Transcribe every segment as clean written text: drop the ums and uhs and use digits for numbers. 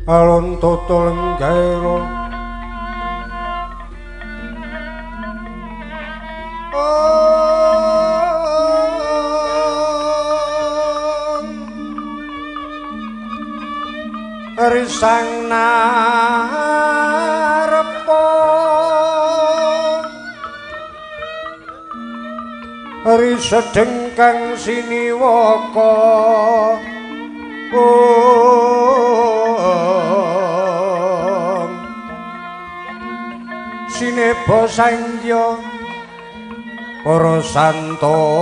Alon toto lenggairo Risang narepa Risedeng kang siniwaka Sineba sangya para santana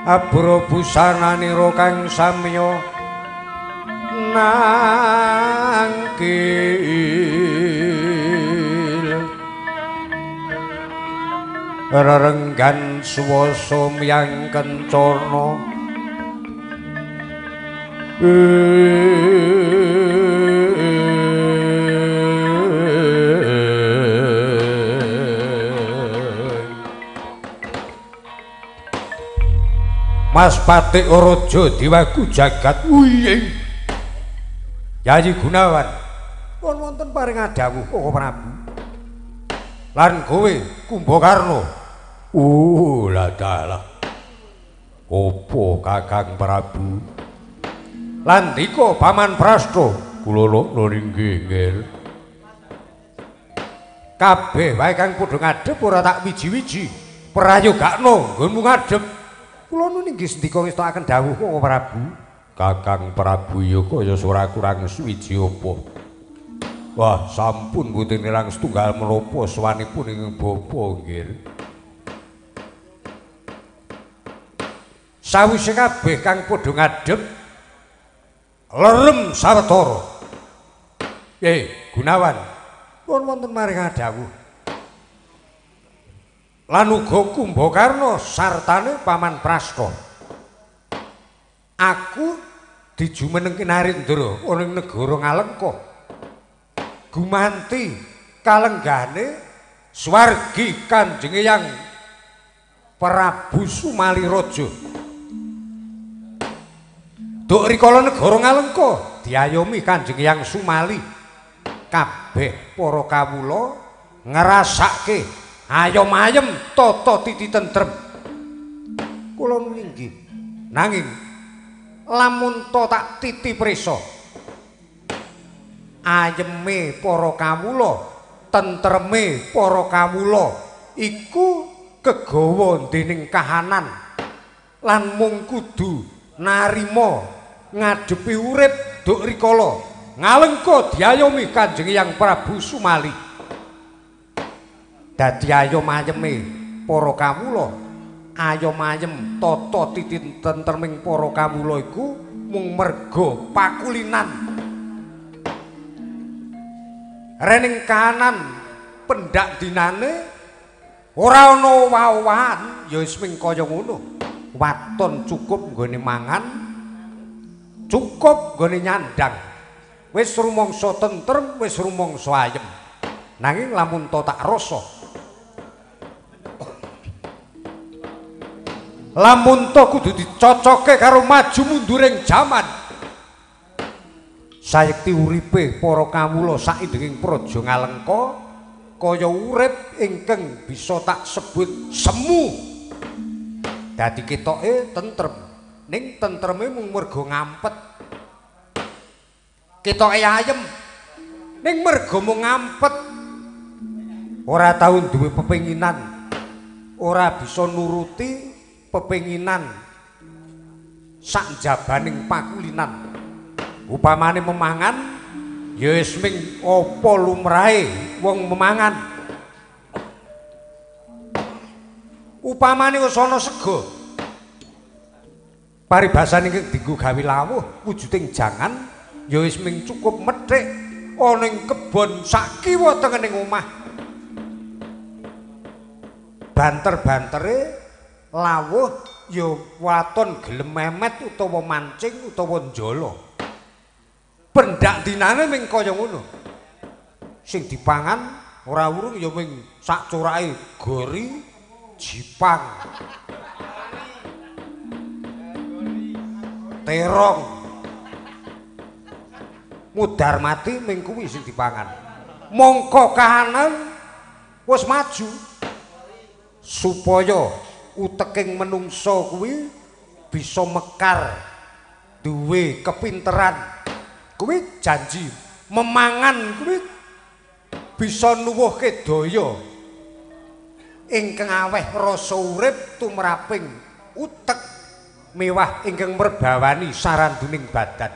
Abra busananira kang samya nangkil rerenggan swasa miyang kencana Mas Patik Raja Dewaku jagat wiying Yayi Gunawan pun wonten paring dawuh Koko Prabu lan kowe Kumbakarna. Lah dalah opo Kakang Prabu lan dika Paman Prasta kula lokno inggih nggih kabeh wae kang padha ngadhep ora tak wiji-wiji prayogakno nggonmu ngadhep. Kula nun inggih sendika ngestokaken dawuh Koko Prabu. Kakang Prabu ya kaya ora kurang suwiji apa. Wah, sampun mboten nirang setunggal menapa sowanipun ing bapa nggih. Sawise kabeh kang padha ngadhep lerem sawetara. Gunawan, pun wonten maring dawuh. Lan uga Kumbakarna sartane Paman Prasta. Aku dijumenengke Narendra ana ing negara Ngalengka. Gumanti kalenggane swargi Kanjeng Eyang Prabu Sumali Raja. Duk rikala negara Ngalengka diayomi Kanjeng Eyang Sumali. Kabeh para kawula ngrasake ayom-ayem tata titi tentrem. Kula nggih. Nanging lamun ta tak titi prisa, ayeme para kawula, tentreme para kawula iku kegawa dening kahanan lan mung kudu narima ngadepi urip duk rikala Ngalengka diayomi Kanjeng Eyang Prabu Sumali. Dadi ayom-ayeme para kawula, ayom-ayem tata titi tentreming para kawula iku mung merga pakulinan. Rening kahanan pendak dinane ora ana owah-owahan, ya wis ming kaya ngono. Waton cukup nggone mangan, cukup nggone nyandang. Wis rumangsa tentrem, wis rumangsa ayem. Nanging lamun ta tak rasa, lamun ta kudu dicocoke karo maju munduring jaman. Sayekti uripe para kawula saindenging praja Ngalengka kaya urip ingkang bisa tak sebut semu. Dadi ketoke tentrem, ning tentreme mung merga ngampet. Ketoke ayem, ning merga mung ngampet. Ora tau duwe pepenginan, ora bisa nuruti pepenginan sak njabaning pakulinan. Upamane memangan ya wis ming apa lumrahe wong memangan. Upamane wis ana sega, paribasane ingkang dienggo gawe lawuh wujuding jangan ya wis ming cukup methik ana ing kebon sak kiwa tengening omah. Banter-bantere lawuh ya waton gelem memet utawa mancing utawa njala. Pendak dinane ming kaya ngono. Sing dipangan ora urung ya ming sak corake gori, jipang, terong. Mudar mati ming kuwi sing dipangan. Mongko kahanan wis maju supaya uteking menungsa kuwi bisa mekar, duwe kepinteran. Kuwi janji memangan kuwi bisa nuwuhke daya ingkang aweh rasa urip tumraping utek mewah ingkang merbawani saranduning badan.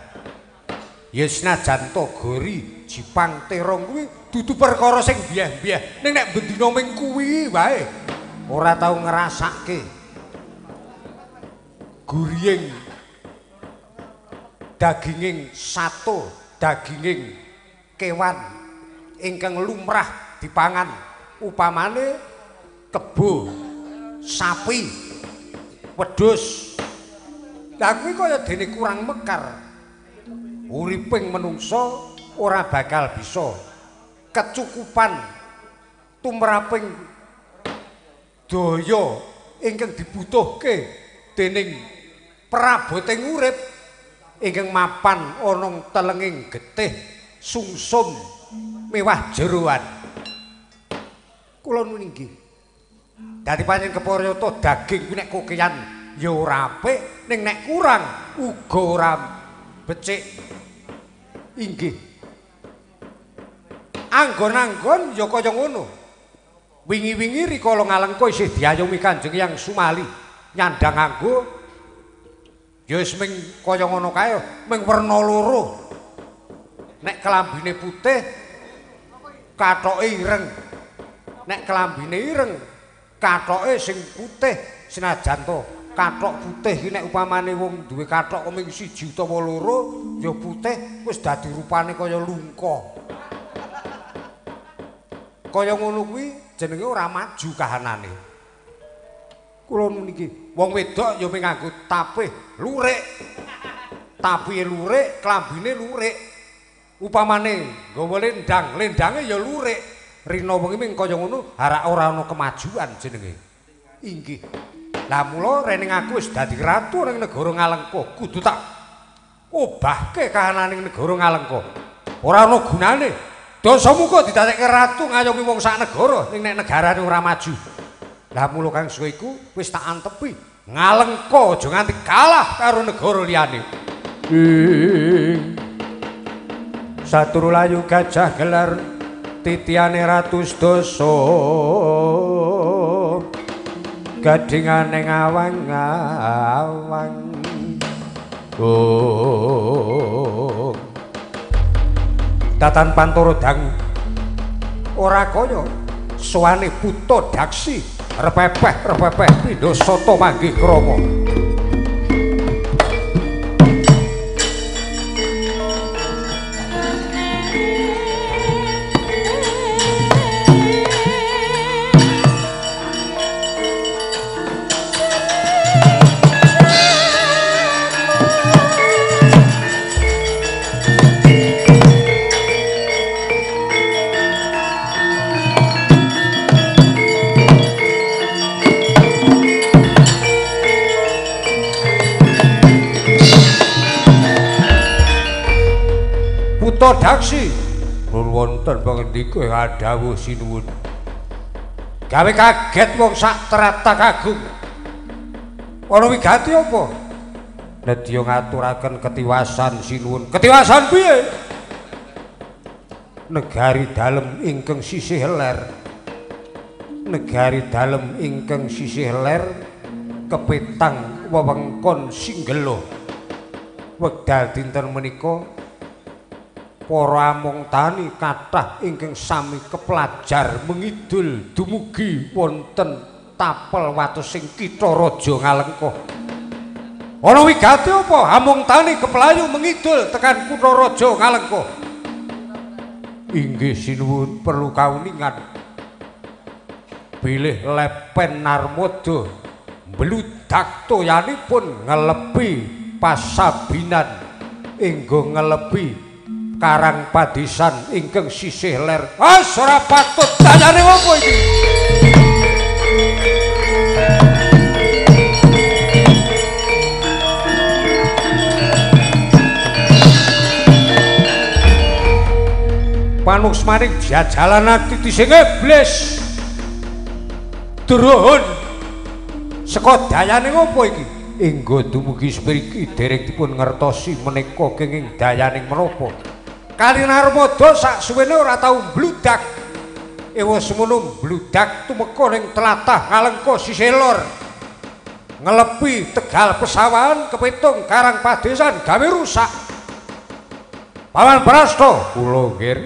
Ya senajan to gori, jipang, terong kuwi dudu perkara sing biah-biah, ning nek bendina ming kuwi wae ora tau ngrasake guriying daginging sato, daginging kewan ingkang lumrah dipangan, upamane kebo, sapi, wedhus. Lah kuwi kaya dene kurang mekar. Uriping menungsa ora bakal bisa kecukupan tumraping daya ingkang dibutuhke dening praboting urip ingkang mapan ana telenging getih sungsum mewah jeroan. Kula nuwun inggih. Dadi pancen keprayata daging kuwi nek kokean ya ora apik, ning nek kurang uga ora becik. Inggih. Anggon-anggon ya kaya ngono. Wingi-wingi rikala Ngalengka isih diayomi Kanjeng Eyang Sumali nyandang anggo ya wis ming kaya ngono kae, ming werna loro. Nek klambine putih, Kathoke ireng. Nek klambine ireng, kathoke sing putih senajan to kathok putih iki nek upamane wong duwe kathok mung siji utawa loro ya putih wis dadi rupane kaya lungka. Kaya ngono kuwi jenenge ora maju kahanane. Kula niki wong wedok ya mung nganggo tapih lurik. Tapihe lurik, klambine lurik. Upamane nggawa lendang, lendange ya lurik. Rina wengi mung kaya ngono, harak ora ana kemajuan jenenge. Inggih. Lah mula rening aku wis dadi ratu ning negara Ngalengka, kudu tak obahke kahananing negara Ngalengka. Ora ana gunane. Dasamuka didadekke ratu ngayomi wong sak negara ning nek negarane ora maju. Lah mula kang suwe iku wis tak antepi Ngalengka aja nganti kalah karo negara liyane. Saturu layu gajah gelar titiane ratu sedasa gadingane awang-awang. Oh. Datan pantoro dangu ora kaya sowane buta daksi repepeh-repepeh pindha sata manggih krama. Daksi pun wonten pangendika ing dawuh sinuwun. Gawe kaget wong sak tratah kagung. Ana wigati apa? Nedya ngaturaken ketiwasan sinuwun. Ketiwasan piye? Negari dalem ingkang sisih ler. Negari dalem ingkang sisih ler kepetang wewengkon Singgela. Wekdal dinten menika para amung tani kathah ingkang sami keplajar mengidul dumugi wonten tapel watesing kitha raja Ngalengka. Ana wigati apa amung tani keplayu mengidul tekan kutha raja Ngalengka? Inggih sinuwun, perlu kauningan bilih lepen Narmada mbludak toyanipun ngelepi pasabinan inggo ngelepi karang padisan ingkang sisih ler. Ah, ora patut dayane opo iki? Panuksmaning jajalan titising iblis. Druhun saka dayane opo iki? Inggo dumugi spriki dereng dipun ngertosi menika kenging dayaning menapa. Kali Narmada sak suwene ora tau mbludak. Ewa semono mbludak tumeka ning tlatah Ngalengka sisih lor. Ngelepi Tegal Pesawahan kepitung karang padesan gawe rusak. Paman Prasta kula nggir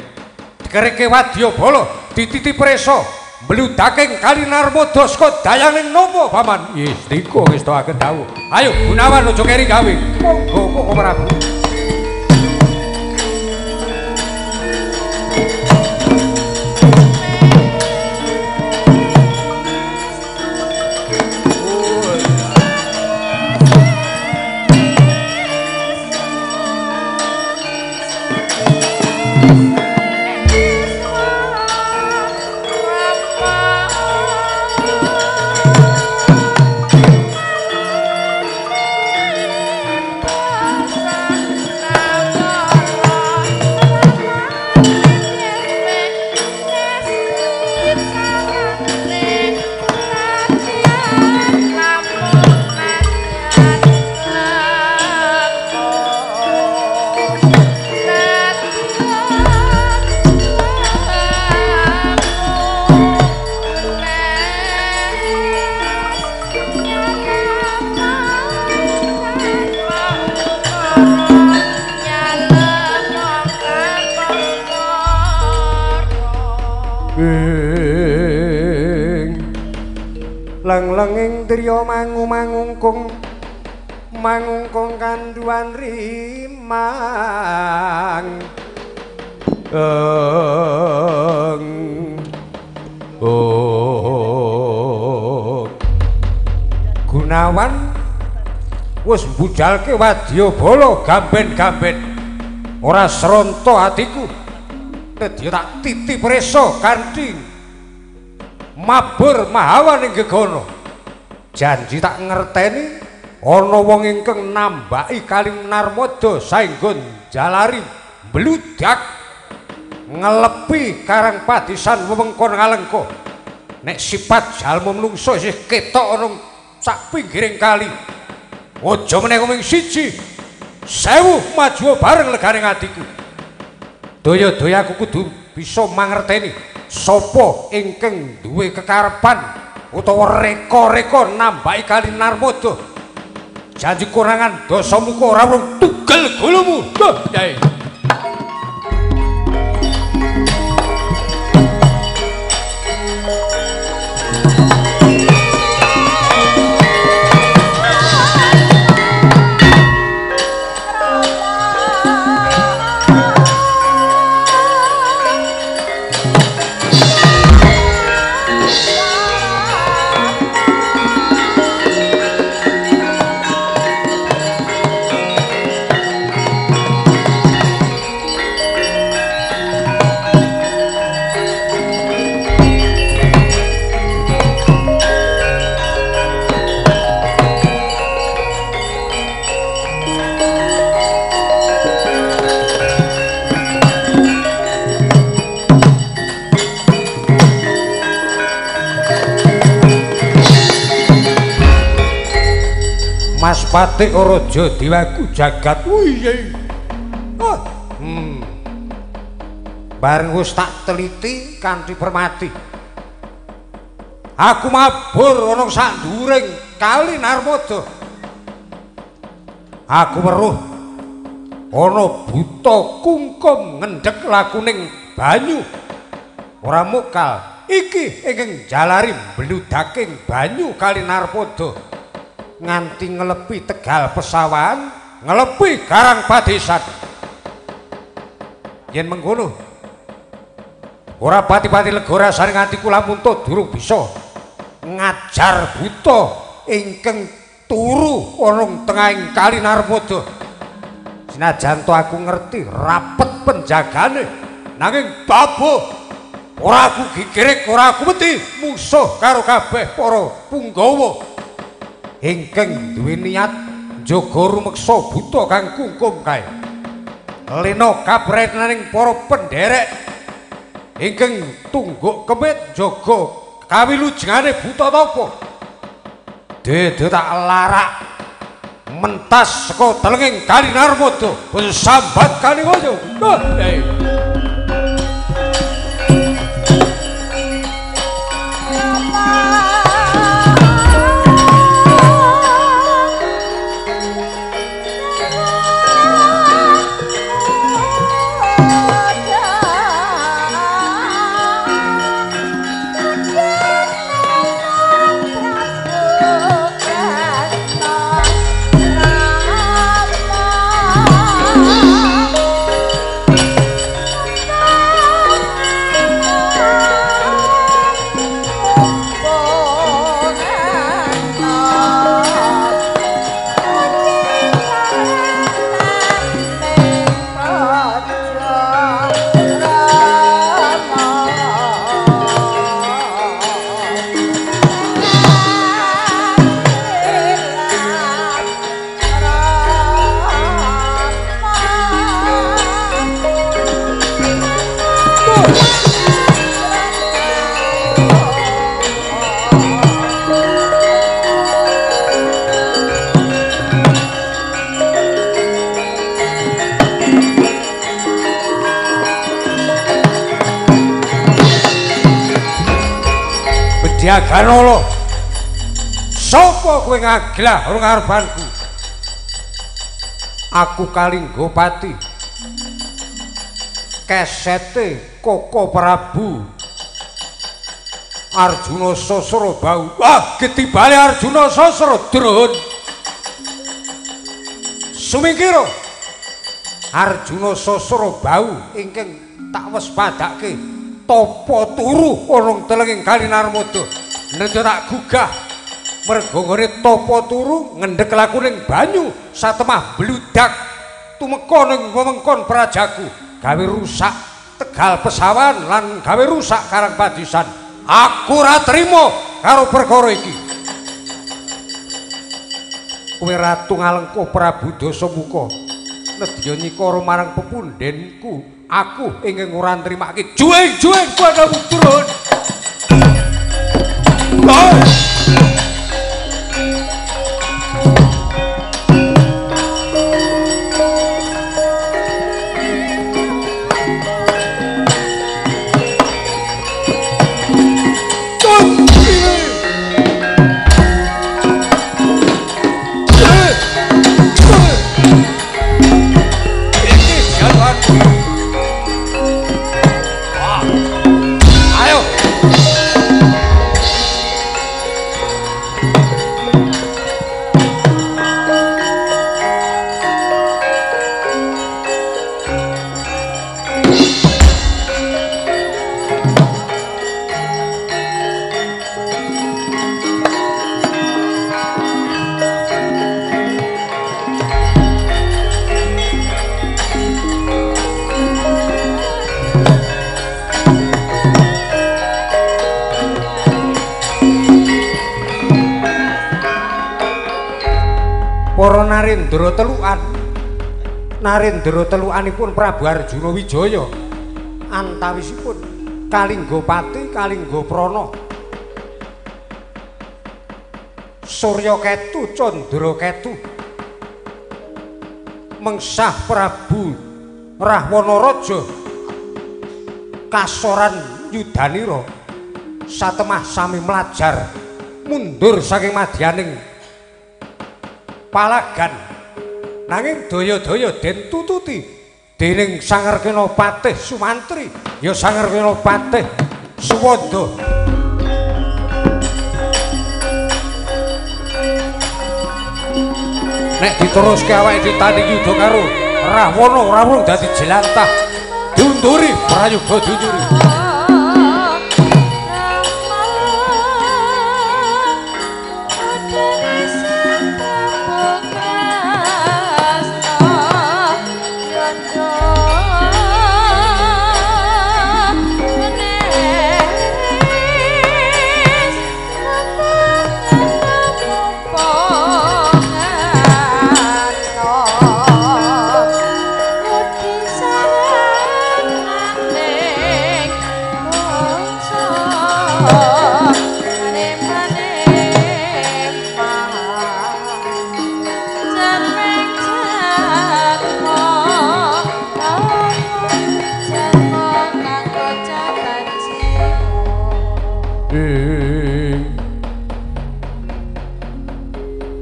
dikereke wadyabala dititi presa mbludaking Kali Narmada saka dayaning napa Paman? Istika ngestokaken dawuh. Ayo Gunawan aja keri gawe. Monggo Koko Prabu. Rama. Leng-lenging driya mangu-mangungkung mangungkung kanduan rimang. Gunawan wis mbudalke wadyabala gamben-gamben. Ora sronta atiku. Nedya tak titi preso kanthi mabur mahawan ing gegana. Janji tak ngerteni ana wong ingkang nambaki kali Narmada saengga njalari mbludak ngelepi karang padisan wewengkon Ngalengka. Nek sifat jalma menungso isih ketok ana sak pinggiring kali. Aja meneh mung siji. 1000 maju bareng legane atiku. Daya-daya aku kudu bisa mangerteni sapa ingkang duwe kekarepan utawa reka-reka nambaki kali Narmada. Janji kurangan dasamuka ora urung tugel gulumu. Duh, Kyai. Mas Patik Raja Dewaku jagat. Wih. Oh. Bareng wis tak teliti kanthi permati. Aku mabur ana sak nduwuring kali Narmada. Aku weruh ana buta kungkum ngendhek lakuning banyu. Ora mokal iki ingkang jalari mbludaking banyu kali Narmada. Nganti ngelepi tegal pesawahan, ngelepi karang padesan. Yen mengkono ora pati-pati lega rasane nganti kula munta durung bisa ngajar buta ingkang turu ana tengahing kali Narmada. Senajan to aku ngerti rapet penjagane, nanging babuh ora aku gigirik, ora aku wedi musuh karo kabeh para punggawa ingkang duwe niat njaga rumeksa buta kang kungkum kae. Lena kaprenaning para penderek ingkang tungguk kemit njaga kawilujengane buta tapa. Dede tak larak mentas saka telenging kali Narmada sambat kali kaya. Ganolo, sapa kowe ngaglah ora ngarepanku? Aku Kalinggopati, kesete Koko Prabu. Arjuna Sasrabahu. Ah, ketibale Arjuna Sasra Drun. Sumingkira Arjuna Sasrabahu ingkang tak waspadake tapa turu ana telenging Kali Narmada. Nenda tak gugah merga nggone tapa turu ngendhek lakuning banyu satemah bludak tumeka ning wewengkon prajaku gawe rusak Tegal Pesawan lan gawe rusak Karang Padisan. Aku ora trima karo perkara iki. Kowe ratu ngalengka Prabu Dasamuka nedya nyikara marang pepundhenku, aku ingkang ora nrimake. Juwing-juwing padamu turun. Oh. Para Narendra telukan, Narendra telukanipun Prabu Arjuna Wijaya antawisipun Kalingga Pati, Kalingga Prana, Surya Ketu, Candra Ketu, mengsah Prabu Rahwana Raja kasoran yudanira satemah sami mlajar mundur saking madyaning palagan. Nanging daya-daya den tututi dening Sang Arkena Patih Sumantri ya Sang Arkena Patih Suwanda. Nek diteruske awake ditanding yuda karo Rahwana, Rahwana dadi jelantah. Diunduri prayoga diunduri.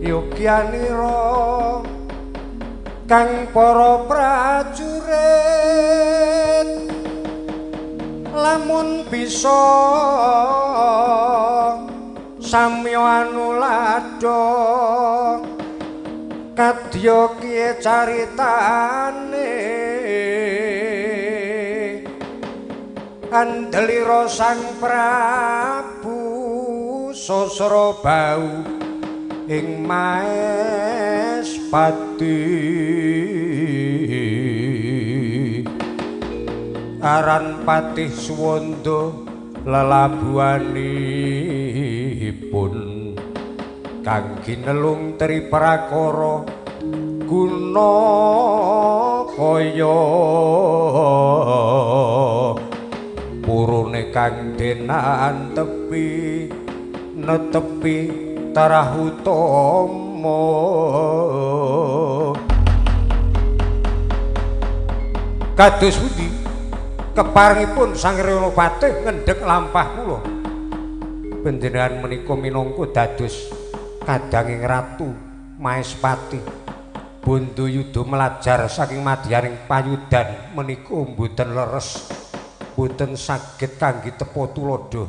Yogyanira kang para prajurit lamun bisa samya anuladha kadya kiye caritane andelira Sang Prabu Sasrabahu ing Maespati. Aran Patih Suwanda lelabuhanipun kang ginelung tri prakara guna kaya purune kang denantepi netepi tarah utama. Kados pundi keparengipun Sang Rena Patih ngendhek lampah kula. Panjenengan menika minangka dados kadanging Ratu Maespati. Bondo yuda mlajar saking madyaning payudan menika mboten leres, mboten saged kangge tepa tuladha.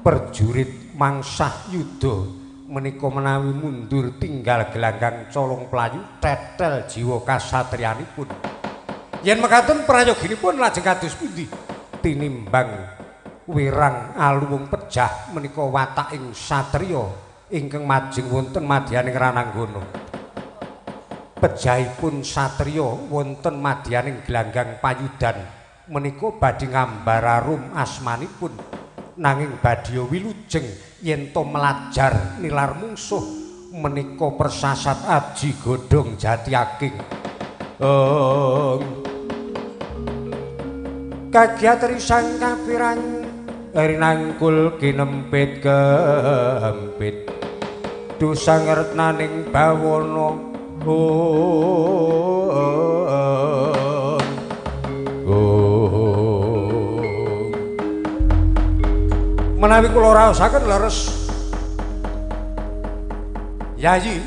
Perjurit mangsah yuda menika menawi mundur tinggal gelanggang colong playu tetel jiwa kasatriyanipun. Yen mekaten prayoginipun lajeng kados pundi? Tinimbang wirang aluwung pejah menika wataking satriya ingkang majeng wonten madyaning Rananggana. Pejahipun satriya wonten madyaning gelanggang payudan menika badhe ngambar arum asmanipun, nanging badya wilujeng yen to melajar nilar mungsuh menika persasat aji godhong jati aking. Kagiat risang kapirang rinangkul kinempit kempit dosa ngertnaning bawana. Menawi kula raosaken leres Yayi,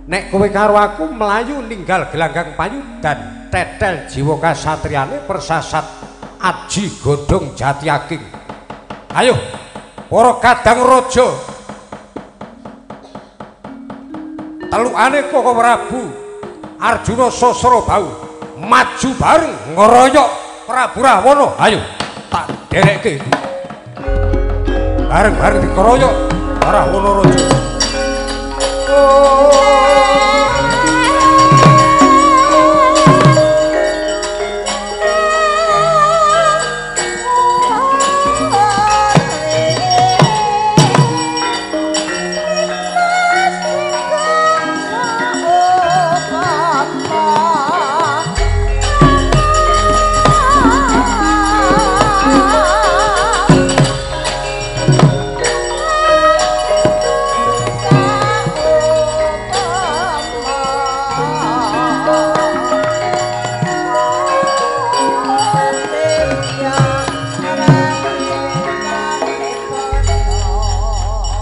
nek kowe karo aku mlayu ninggal gelanggang payudan tetel jiwa kasatriyane persasat aji godhong jati aking. Ayo para kadang raja telukane Koko Prabu Arjuna Sasrabahu maju bareng ngeroyok Prabu Rahwana. Ayo tak derekke bareng-bareng dikeroyok Rahwana raja.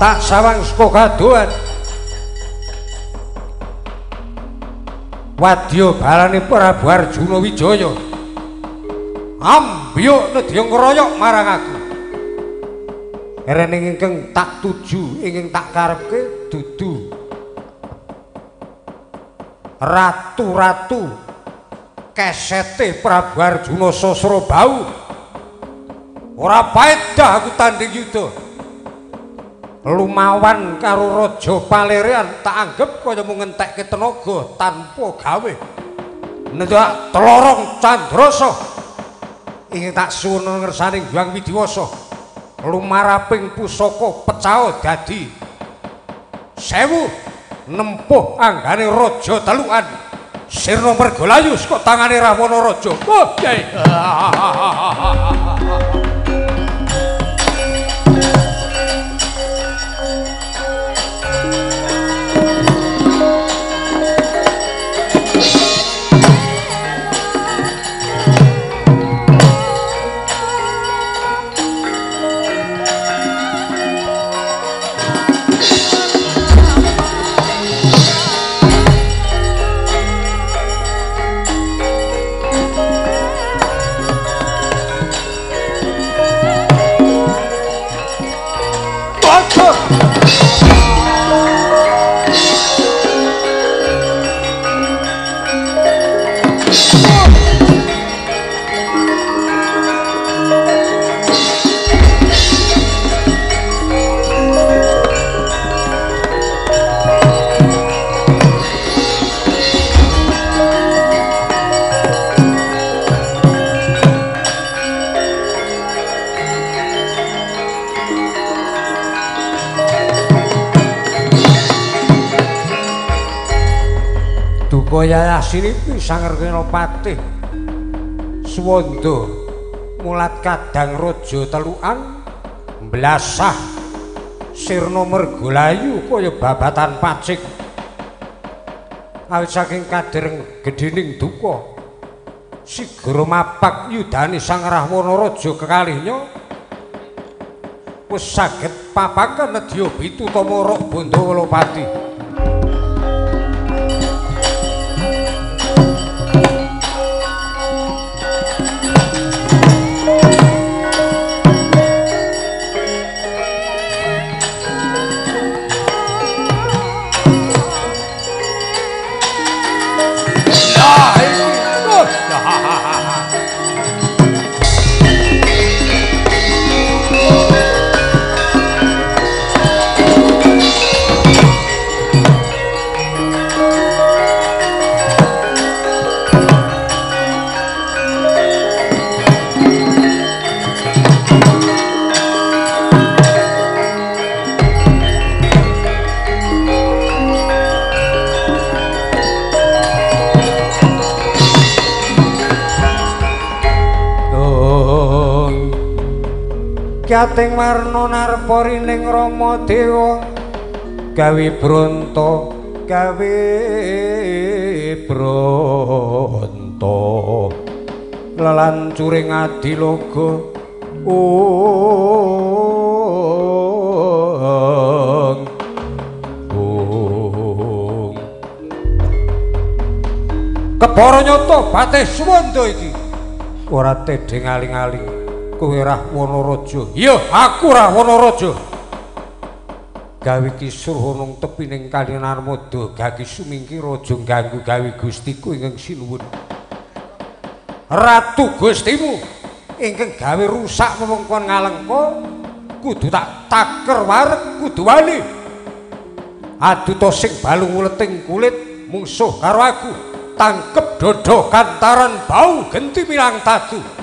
Tak sawang saka kadohan wadya balane Prabu Arjuna Wijaya ambyuk nedya ngroyok marang aku. Rening ingkang tak tuju ingkang tak karepke dudu ratu-ratu kesete Prabu Arjuna Sasrabahu. Ora paedah aku tanding yuda lumawan karo raja Palerean tak anggep kaya mung ngentekke tenaga tanpa gawe. Nendak telorong candrasa ingkang tak suwun ngersaning Hyang Widiwasa lumaraping pusaka pecaha dadi 1000 nempuh anggane raja telukan sirna mergolayu saka tangane Rahwana raja. Oh yai. Yayasini Sangerkena Patih Suwanda mulat kadang raja telukan mblasah sirna mergolayu kaya babatan pacik awit saking kadereng gedhening duka sigra mapak yudane Sang Rahwana raja kekalihnya wis saged papaken nedya bitutama rok Bandawalapati. Wigyating warna narpa rining Rama Dewa gawe bronto gawe bronto lelancuring adiloga ung ung kebara nyata batih Suwanda iki ora tedheng aling-aling kowe Rahwana Raja. Iya, aku Rahwana Raja. Gawe kisruh nang tepining kali Narmada gagi sumingkir aja ganggu gawe gustiku ingkang sinuwun. Ratu gustimu ingkang gawe rusak wewengkon Ngalengka kudu tak taker wareg kudu wani. Aduta sing balung uleting kulit mungsuh karo aku. Tangkep dodo kantaran bau genti milang tatu.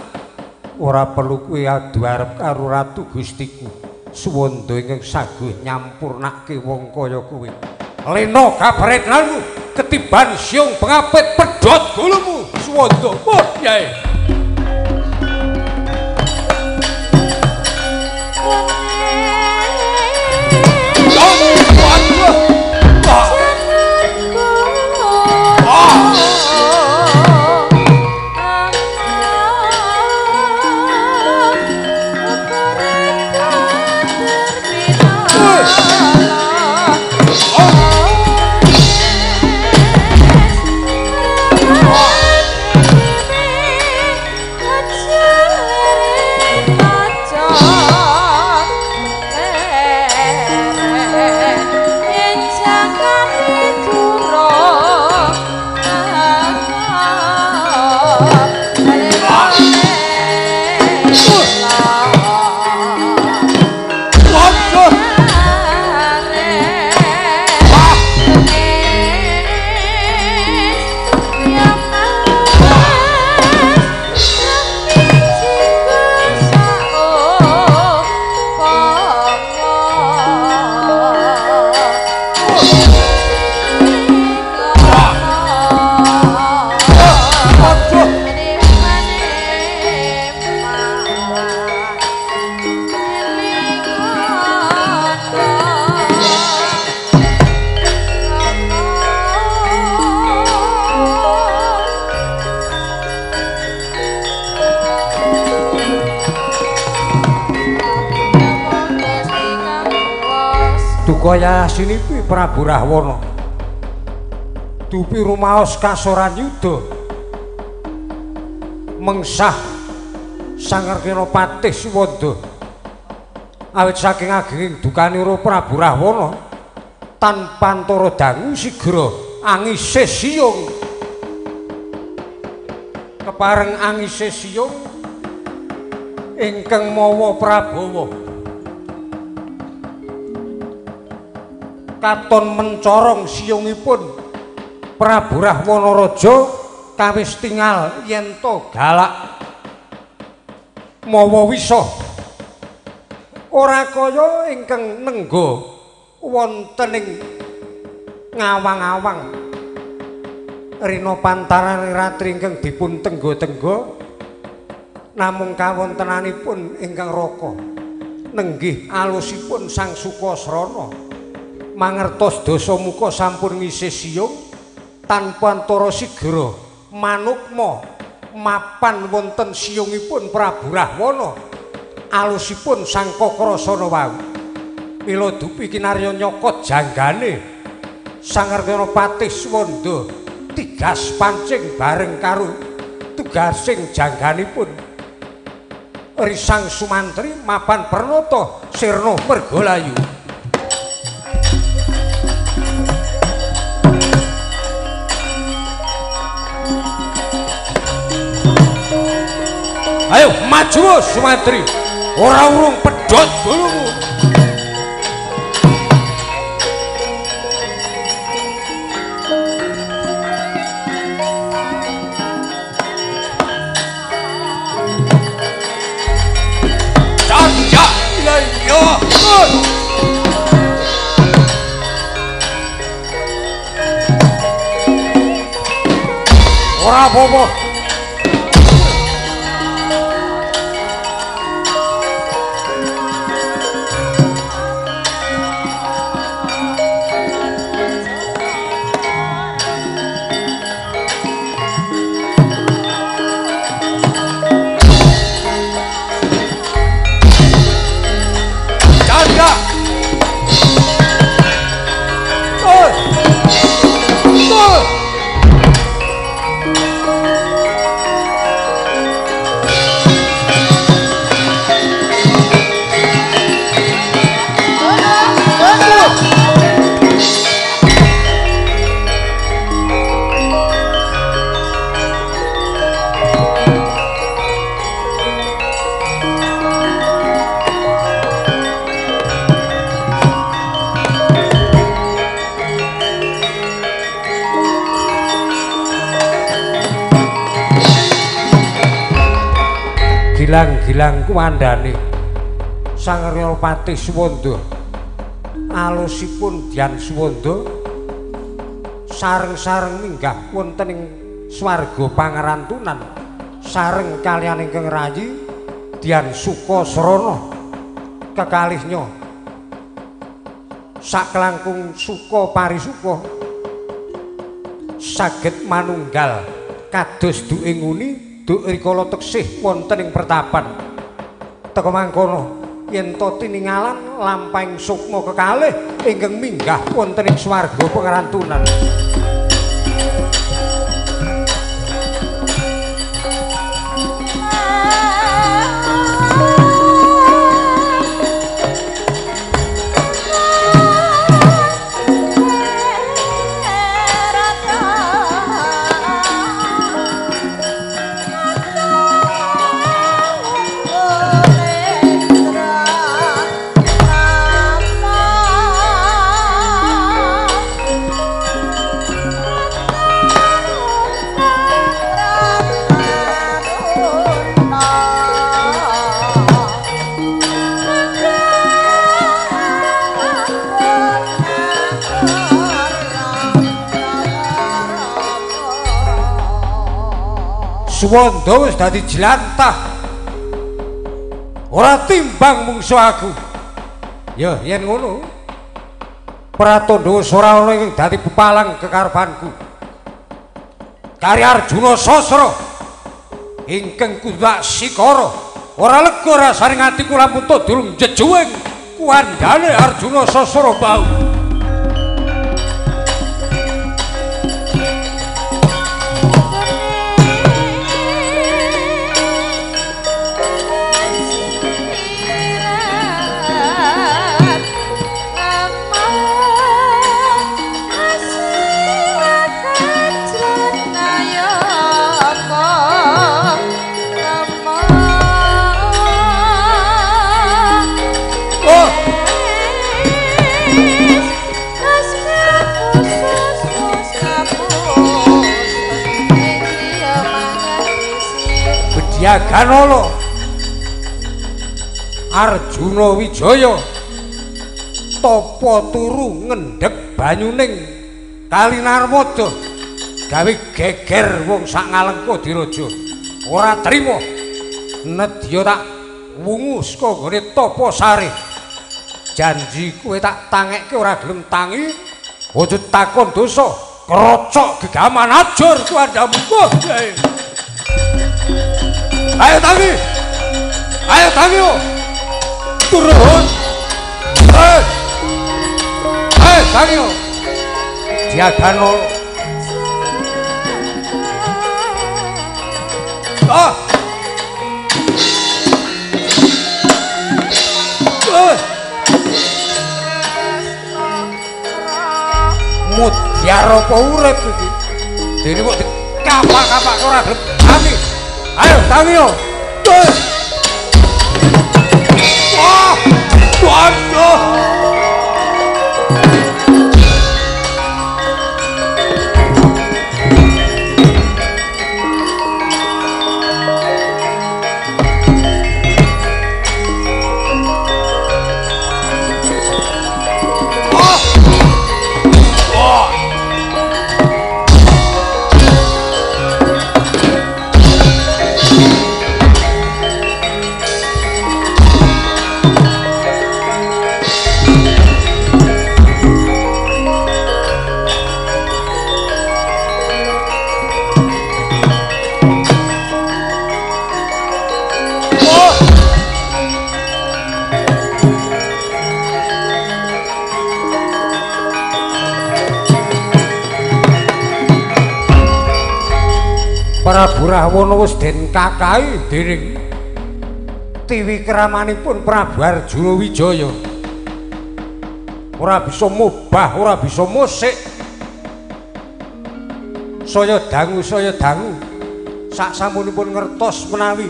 Ora perlu kuwi adu arep karo ratu gustiku Suwanda ingkang saguh nyampurnake wong kaya kowe. Lena kabretnanmu ketiban siung pengapit pedhot gulumu Suwanda. Oh yae. Duka yasinipi Prabu Rahwana dupi rumaos kasoran yuda mengsah Sangarkena Patih Suwanda awit saking agenging dukanira Prabu Rahwana tanpa antara dangu sigra angise siyung kepareng angise siyung ingkang mawa prabawa katon mencorong siyungipun Prabu Rahwana Raja kawis tingal yen to galak mawa wisa ora kaya ingkang nengga wonten ing ngawang-awang rina pantaran ratri ingkang dipun tengga-tengga namung kawontenanipun ingkang raka nenggih alusipun Sang Sukasrana mangertos dasa muka sampun ngisih siyung tanpa antara sigra manukma mapan wonten siyungipun Prabu Rahwana alusipun Sang Kakrasana wau. Mila dupi kinarya nyokot janggane Sangarkena Patih Suwanda tigas pancing bareng karo tugasing jangganipun Risang Sumantri mapan pernata sirna mergalayu. Ayo maju Sumantri, ora urung pedhot bulumu. Cacak iya. Ora apa-apa. Gilang-gilang kuwandane Sang Arya Patih Suwanda alusipun Dyan Suwanda sareng-sareng minggah wonten ing swarga pangarantunan sareng kaliyan ingkang rayi Dyan Sukasrana kekalihnya saklangkung suka parisuka saged manunggal kados duke nguni duk rikala teksih wonten ing pertapan. Teka mangkono yen to tiningalan lampahing sukma kekalih ingkang minggah wonten ing swarga pangarantunan. Suwanda wis dadi jlantah. Ora timbang mungsuh aku. Ya yen ngono Pratandha wis ora ana ing dadi pepalang kekarepanku. Kari Arjuna Sasra ingkang kudu tak sikara ora lega rasane atiku lamun to durung jejuwing kuwandane Arjuna Sasra bau. Ganolo Arjuna Wijaya tapa turu ngendheg banyuning Kali Narmada gawe geger wong sak Ngalengka diraja. Ora trima nedya tak wungu saka nggone tapa sare. Janji kowe tak tangekke ora gelem tangi, aja takon dosa, krocok gegaman ajur kuwandamu. Ayo tangi. Ayo tangi yo. Turun. Ayo tangi yo. Diaganol. Ah. Mudyar apa urip iki? Dene kok dikapak-kapak ora gelem tangi. Ayo tangi yo. Wah, waduh. Prabu Rahwana wis den kakahi dening tiwikramanipun Prabu Arjuna Wijaya. Ora bisa mubah, ora bisa musik. Saya dangu sak sampunipun ngertos menawi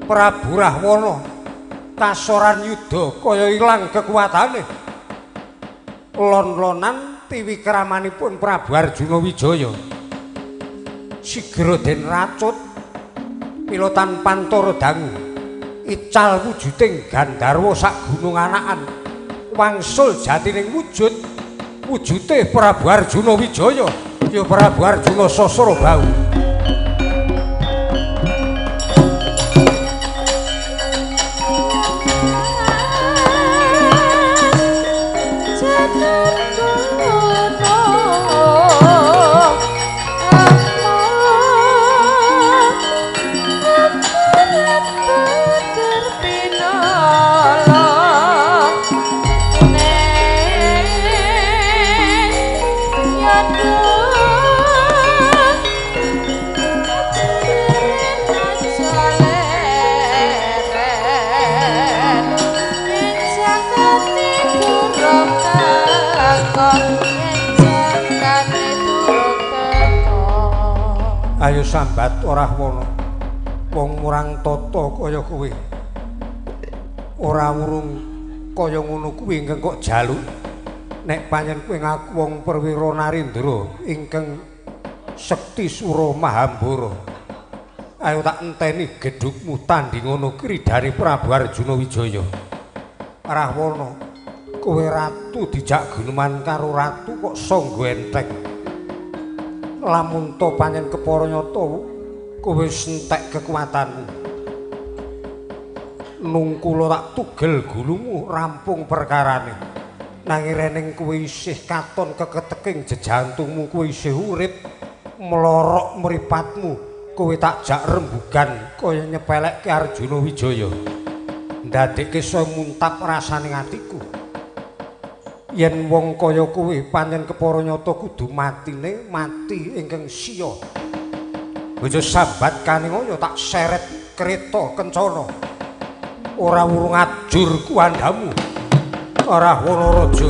Prabu Rahwana kasoran yuda kaya ilang kekuatane. Lon-lonan tiwikramanipun Prabu Arjuna Wijaya. Sigra den racut Pilotan pantara dangu ical wujuding Gandharwa sak gunung anakan wangsul jatining wujud wujute Prabu Arjuna Wijaya ya Prabu Arjuna Sasrabahu. Ayo sambat ora wono wong murang tata kaya kowe ora wurung kaya ngono kuwi ingkang kok jaluk. Nek pancen kowe ngaku wong perwira narendra ingkang sekti sura mahambara, ayo tak enteni gedhukmu tanding ngono kridhane Prabu Arjuna Wijaya. Rahwana, kowe ratu dijak guneman karo ratu kok sangga entek. Lamun to pancen kepara nyata kowe entek kekuatanmu. Nungkula tak tugel gulumu rampung perkarane. Nanging reneng kowe isih katon keketeking jejantungmu, kowe isih urip mlorok mripatmu, kowe tak jak rembugan kaya nyepelekke Arjuna Wijaya. Ndadekke saya muntap rasane atiku. Yen wong kaya kowe pancen kepara nyata kudu matine mati ingkang siya. Bojo sambat kaningaya tak seret kereta kencana. Ora wurung ajur kuandhamu. Rahwana raja.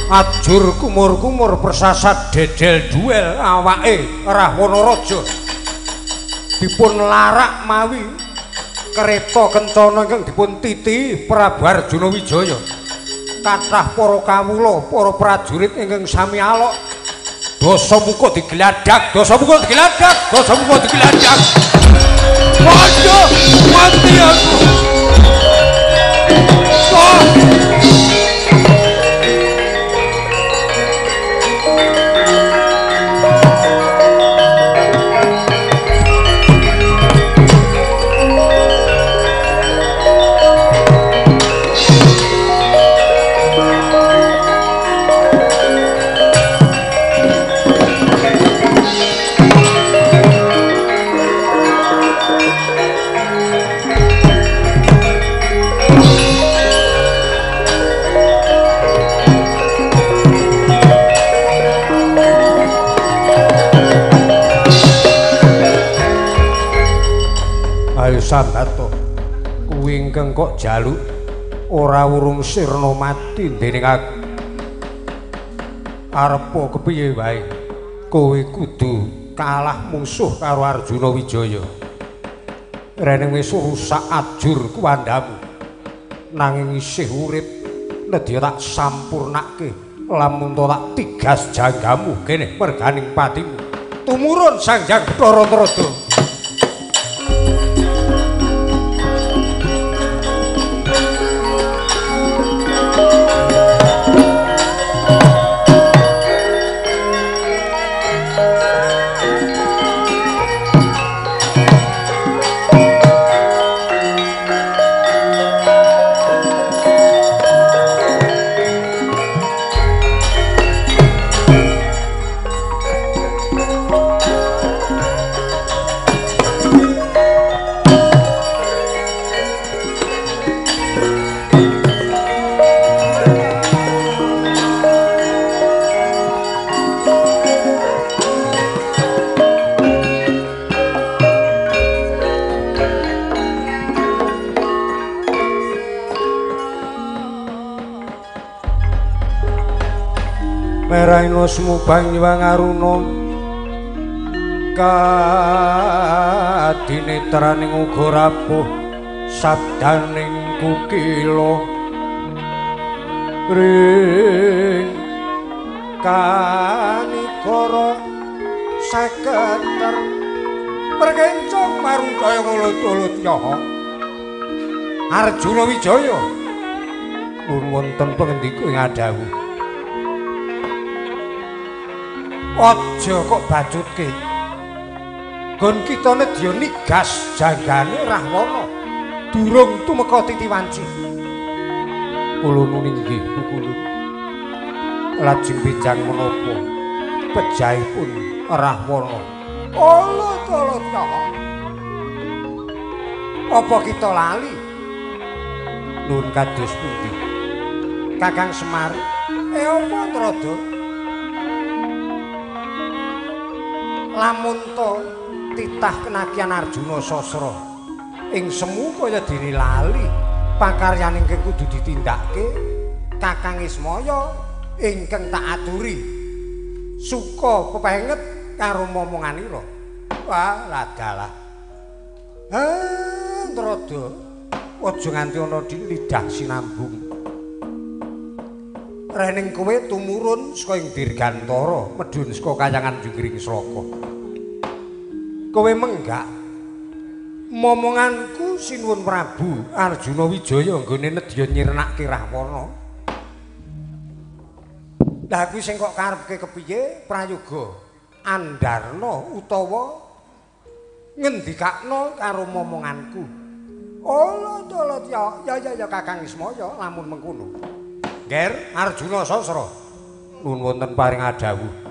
Ajur kumur-kumur persasat dedel duel awake Rahwana raja dipun larak mawi kereta kencana ingkang dipun titihi Prabu Arjuna Wijaya. Kathah para kawula, para prajurit ingkang sami alok. Dasamuka digladak, dasamuka digladak, dasamuka digladak. Waduh, mati aku. Oh. Ayo sambat to, kuwi ingkang kok jaluk ora wurung sirna mati dening aku. Arepa kepiye wae kowe kudu kalah mungsuh karo Arjuna Wijaya. Reneng wis rusak ajur kuandhamu, nanging isih urip nedya tak sampurnake lamun to tak tigas janggamu kene merganing patimu. Tumurun Sang Hyang Bathara Narada. Meraina sumubang Hyang Aruna kadinetraning uga rapuh sabdaning kukila ring kanikara saketer perkencong marungkaya mulut-mulut yaha Arjuna Wijaya nuwun wonten pangendika ing adhawuh. Aja kok bacutke. Gon kita nedya nigas janggane Rahwana durung tumeka titi wanci. Kula nuwun inggih kukulun. Lajeng benjang menapa pejahipun Rahwana. Allah ta. Apa kita lali? Nuwun kados pundi? Kakang Semar, apa Trada? Lamun to titah kenakian Arjuna Sasra ing semu kaya dene lali pakaryan ingkang kudu ditindakake Kakang Ismaya ingkang tak aturi suka pepenget karo momonganira. Wah, ladalah. Trada, aja nganti ana di lidah sinambung. Rening kowe tumurun saka ing Dirgantara, medhun saka kayangan Jungring Sraka. Kowe menggak momonganku sinuwun Prabu Arjuna Wijaya nggone nedya nyirnake Rahwana. Lah kuwi sing kok karepke kepiye prayoga andarna utawa ngendikakno karo momonganku. Allah Allah ya ya ya Kakang Ismaya lamun mengkono. Nger Arjuna Sasra nuwun wonten paring adhawuh.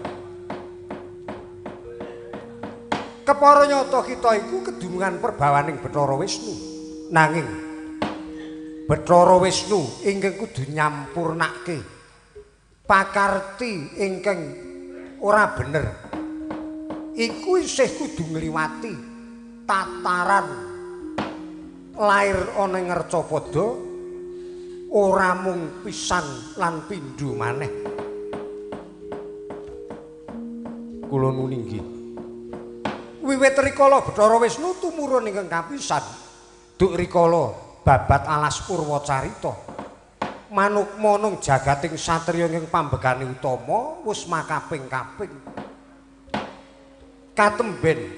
Kepara nyata kita iku kedunungan perbawaning Bathara Wisnu. Nanging Bathara Wisnu ingkang kudu nyampurnake pakarti ingkang ora bener iku isih kudu ngliwati tataran lair ana ing Ngercapada ora mung pisan lan pindho maneh. Kula nuwun inggih. Wiwit rikala Bathara Wisnu tumurun ingkang kapisan duk rikala babat alas Purwacarita manukma nang jagating satriya ingkang pambegane utama wis makaping-kaping katemben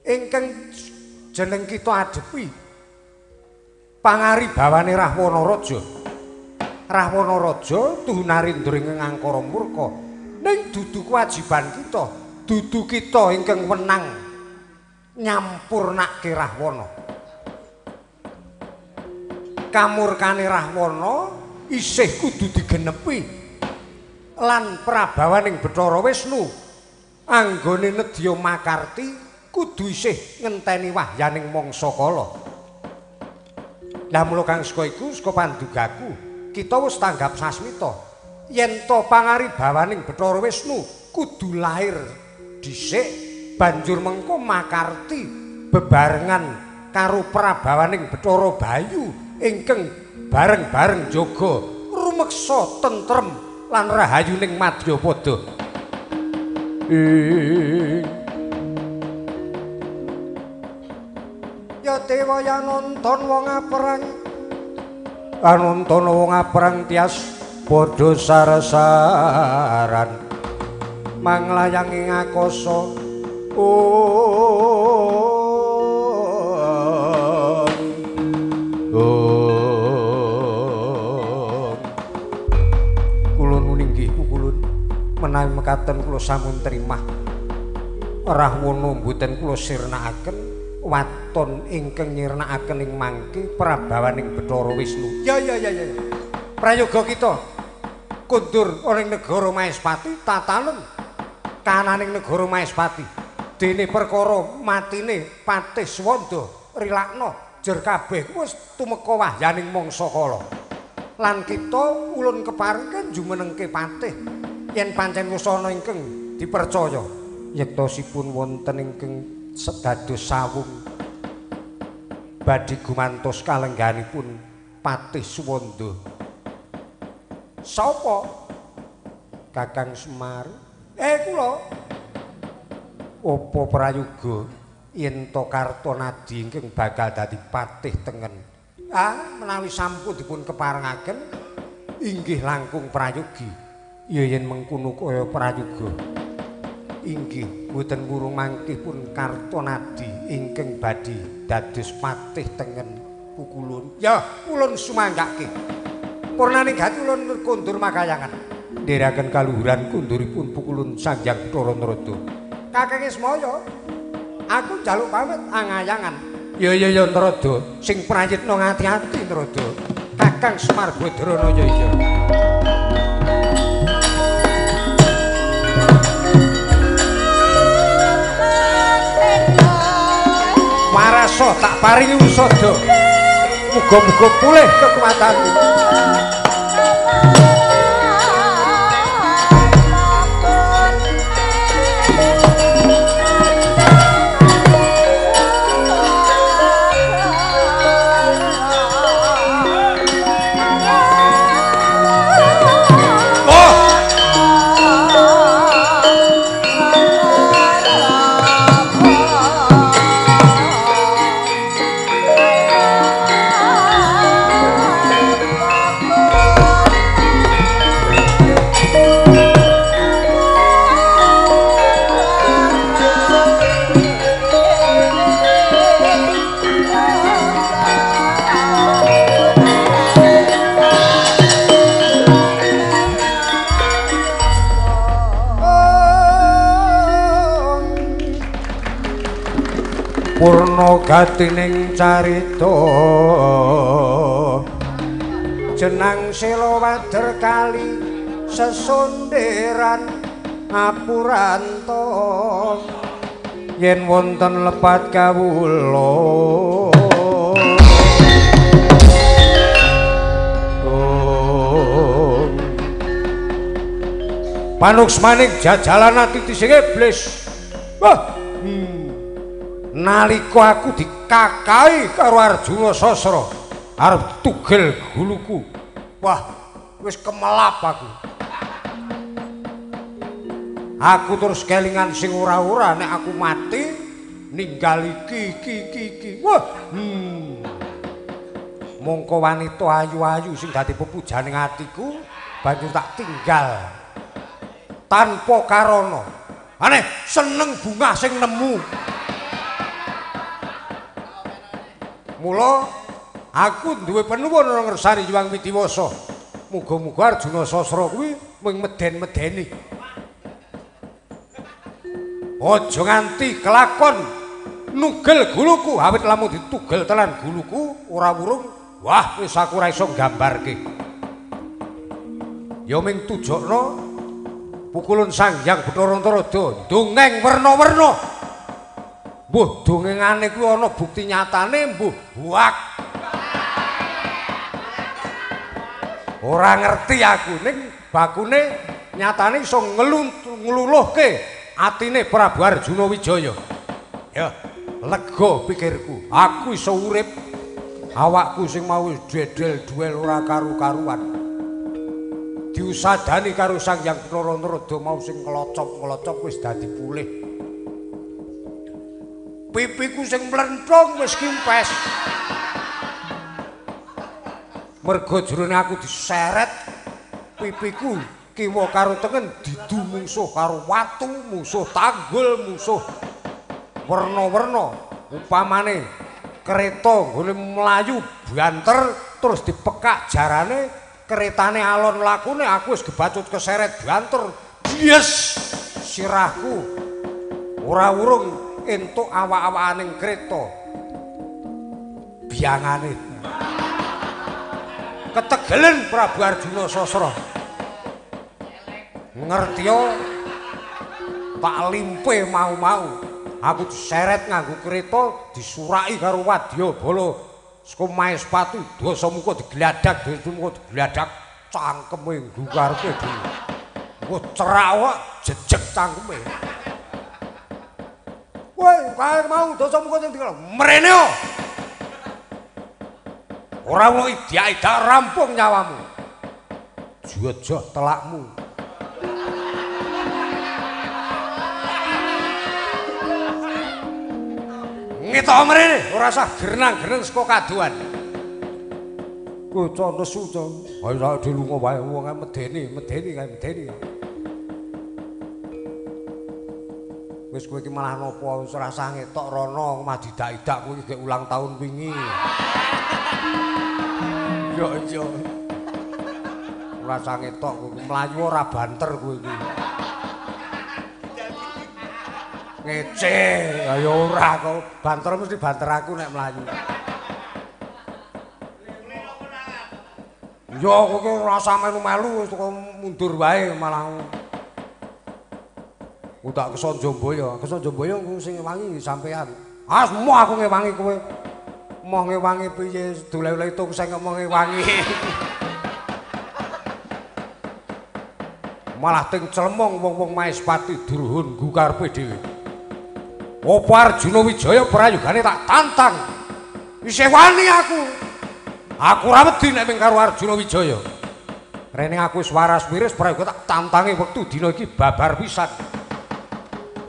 ingkang jeneng kita adepi pangaribawane Rahwana Raja. Rahwana Raja tuhu narendra ingkang angkara murka ning dudu kewajiban kita, dudu kita ingkang wenang nyampurnake Rahwana. Kamurkane Rahwana isih kudu digenepi lan prabawaning Bathara Wisnu anggone nedya makarti kudu isih ngenteni wahyaning mangsa kala. Lah mula kang saka iku saka pandugaku kita wis tanggap sasmita yen to pangaribawaning Bathara Wisnu kudu lahir dhisik banjur mengko makarti bebarengan karo prabawaning Bathara Bayu ingkang bareng-bareng jaga rumeksa tentrem lan rahayuning madyapada. Ya dewa ya nonton wong aperang anonton wong aperang tias padha sarasaran manglayang ing akasa. Kula nuwun inggih kukulun menawi mekaten kula sampun trimah Rahwana mboten kula sirnakaken waton ingkang nyirnakaken ing mangke prabawaning Bathara Wisnu. Ya ya ya ya. Prayoga kita kundur ana ing negara Maespati tatanen kananing negara Maespati. Dene perkara matine Patih Swanda rilakna jer kabeh wis tumeka wahyaning mangsa kala. Lan kita ulun keparengke jumenengke patih yen pancen wis ana ingkang dipercaya yektosipun wonten ingkang sedados sawung badhe gumantos kalengganipun Patih Suwanda. Sapa? Kakang Semar. Kula. Apa prayoga yen to Kartonadi ingkang bakal dadi patih tengen? Ah, menawi sampun dipun keparengaken inggih langkung prayogi. Ya yen mengkono kaya prayoga. Inggih boten wurung mangkih pun Kartonadi ingkang badhe dados patih tengen pukulun. Ya, ulun sumanggake. Purnaning gati ulun kondur makayangan. Ndherekaken kaluhuran kunduripun pukulun Sang Hyang Bathara Narada. Kakang Ismaya, aku njaluk pamit angayangan. Ya ya ya Narada, sing prayitna ngati-ati Narada. Kakang Semar Badrana ya iya. Waraso tak paringi usada. Muga-muga pulih kekuatanmu. Purna gatining carita jenang sela wader kali sesonderan apuranta yen wonten lepat kawula. Panuksmaning jajalan ati sing iblis. Wah, nalika aku dikakai karo Arjuna Sasra arep tugel guluku. Wah, wis kemelap aku. Aku terus kelingan sing ora-ora nek aku mati ninggal iki iki iki iki. Wah, Mongko wanita ayu-ayu sing dadi pepujaning atiku banjur tak tinggal tanpa karana. Aneh, seneng bungah sing nemu. Mula aku duwe penuwun ngersani Hyang Widiwasa. Muga-muga Arjuna Sasra kuwi mung meden-medeni. Aja nganti kelakon nugel guluku, awit lamun ditugel tenan guluku ora wurung, wah wis aku ora iso nggambarke. Ya ming tujokno pukulun Sang Hyang Bathara Narada, dongeng werna-werna. Mbuh dongengane kuwi ana bukti nyatane mbuh hoak. Ora ngerti aku ning bakune nyatane iso ngluluhke atine Prabu Arjuna Wijaya. Ya, lega pikirku. Aku iso urip. Awakku sing mau dedel duel ora karu-karuan. Diusadani karo Sang Hyang Bathara Narada mau sing nglocop-nglocop wis dadi pulih. Pipiku sing mlenthung wis kimpes. Mergo jroning aku diseret pipiku kiwa karo tengen didu mungsuh karo watu, musuh tanggul, musuh werna-werna. Upamane kereta nggone mlayu banter terus dipekak jarane, keretane alon lakune aku wis gebacut keseret banter. Yes, sirahku ora urung entuk awak-awakaning kereta. Biyangane ketegelen Prabu Arjuna Sasra. Ngertiya tak limpe mau-mau. Aku diseret nganggo kereta, disuraki karo wadyabala saka Maespati, dasamuka digladak, dasamuka digladak, cangkeme nggo karepe dhewe. Engko cerak kok jejeg cangkeme. Woi, kae mau dasamuka sing dikala mrene yo. Ora ono idak-idak rampung nyawamu. Jojoh telakmu. Ngetok mrene, ora usah grenang-greneng saka kadohan. Bocah nesu to. Ayo sak dilunga wae wong medeni, medeni kae medeni. Wis kowe iki malah napa wis ora usah ngetok rono, mah didak-idak kowe iki ulang tahun wingi. Yo iya. Ora usah ngetok kowe mlayu ora banter kowe iki. Ngece, ya ora kok banter mesti banter aku nek mlayu. Yo kowe iki ora usah melu-melu wis mundur wae malah. Ku tak keson Jomboyo, keson Jomboyo sing ngewangi sampean. Ah, moh aku ngewangi kowe. Moh ngewangi piye doleh-oleh tung sing moh ngewangi. Malah ting clemong wong-wong Maespati Durhun nggo karepe dhewe. Apa Arjuna Wijaya prayogane tak tantang. Isih wani aku. Aku ora wedi nek ming karo Arjuna Wijaya. Rene aku wis waras wiris prayoga tak tantangi wektu dina iki babar pisan.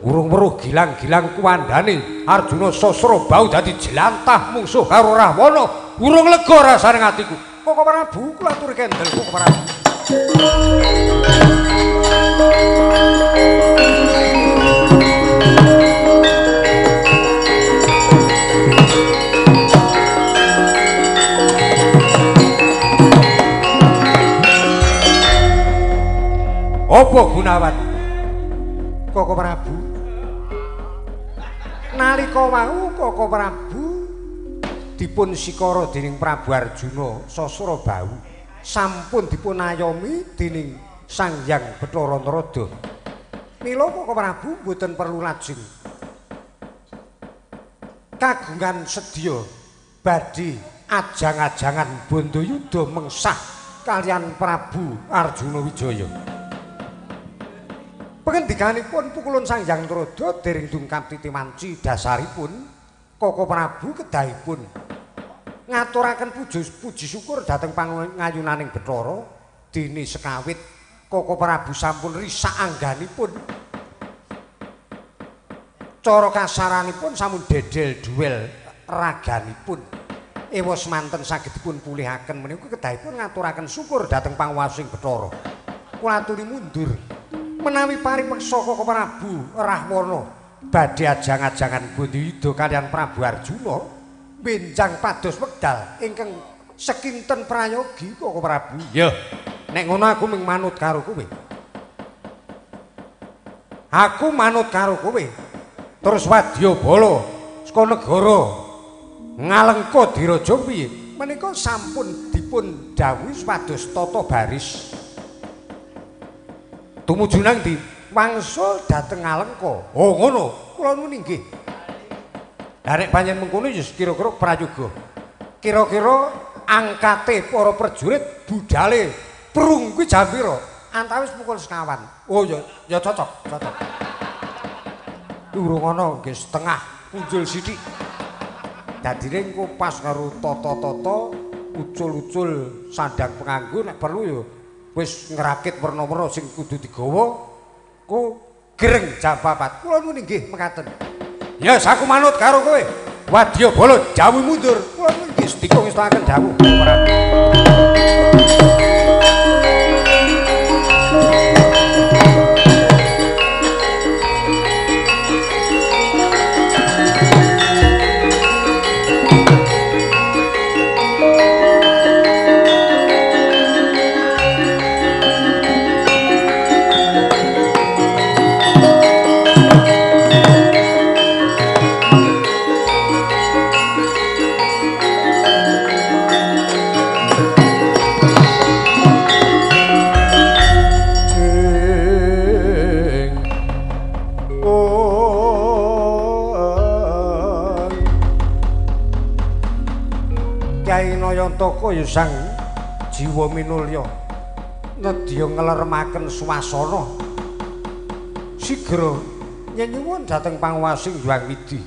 Urung weruh gilang-gilang kuwandane Arjuna sasra bau dadi jelantah mungsuh karo Rahwana. Urung lega rasane atiku. Koko Prabu kula aturi kendel Koko Prabu. Apa Gunawan? Koko Prabu. Nalika wau Koko Prabu dipun sikara dening Prabu Arjuna sasra bau sampun dipun ayomi dening Sang Hyang Bathara Narada. Mila Koko Prabu mboten perlu lajeng kagungan sedya badhe ajang-ajangan bandayuda mengsah kaliyan Prabu Arjuna Wijaya. Pengendikanipun pukulun Sang Hyang Narada dereng dungkap titi wanci dasaripun Koko Prabu kedahipun ngaturaken puji syukur dhateng pangayunaning Bathara dene sekawit Koko Prabu sampun risak angganipun cara kasaranipun sampun dedel duel raganipun ewa semanten saged dipun pulihaken menika kedahipun ngaturaken syukur dhateng panguwasing Bathara. Kula aturi mundur menawi paripeksa Koko Prabu Rahwana badhe ajang-ajangan bandayuda kaliyan Prabu Arjuna benjang pados wekdal ingkang sekinten prayogi Koko Prabu. Ya, nek ngono aku mung manut karo kowe. Aku manut karo kowe. Terus wadyabala saka negara Ngalengka diraja piye? Menika sampun dipun dawuhi supados tata baris. Tumuju nang ndi? Wangsul dhateng Ngalengka. Oh ngono, kula nuwun inggih. Lah nek pancen mengkono ya kira-kira prayoga. Kira-kira angkate para prajurit budale prung kuwi jam pira? Antawis pukul 10.15. Oh ya, ya cocok, cocok. Urung ana nggih setengah punjul sithik. Dadine engko pas karo tata-tata ucul-ucul sandang penganggo nek perlu ya wis ngrakit werna-werna sing kudu digawa ku gereng jam 4. Kula nuwun inggih mekaten. Ya, aku manut karo kowe. Wadyabala jawuh mundur. Kula nuwun inggih sedika ngestakaken dawuh Prabu. Nayantaka ya sang jiwa minulya nedya ngleremaken swasana sigra nyenyuwun dhateng panguwasing Hyang Widhi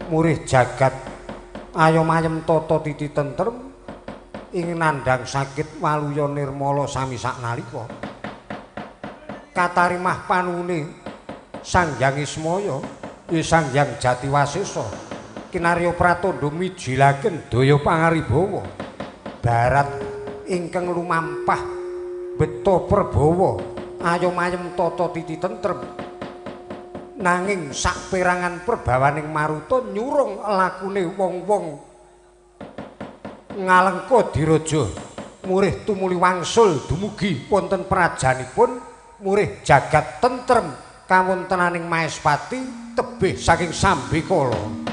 murih jagat ayom ayem tata titi tentrem ing nandhang sakit waluya nirmala sami saknalika katarimah panuwune Sang Hyang Ismaya ya Sang Hyang Jatiwasesa Kinarya pratandha mijilaken daya pangaribawa. Barat ingkang lumampah beta perbawa ayom ayem tata titi tentrem. Nanging saperangan perbawaning maruta nyurung lakune wong-wong ngalengka diraja murih tumuli wangsul dumugi wonten prajanipun murih jagat tentrem kawontenaning Maespati tebih saking sambekala.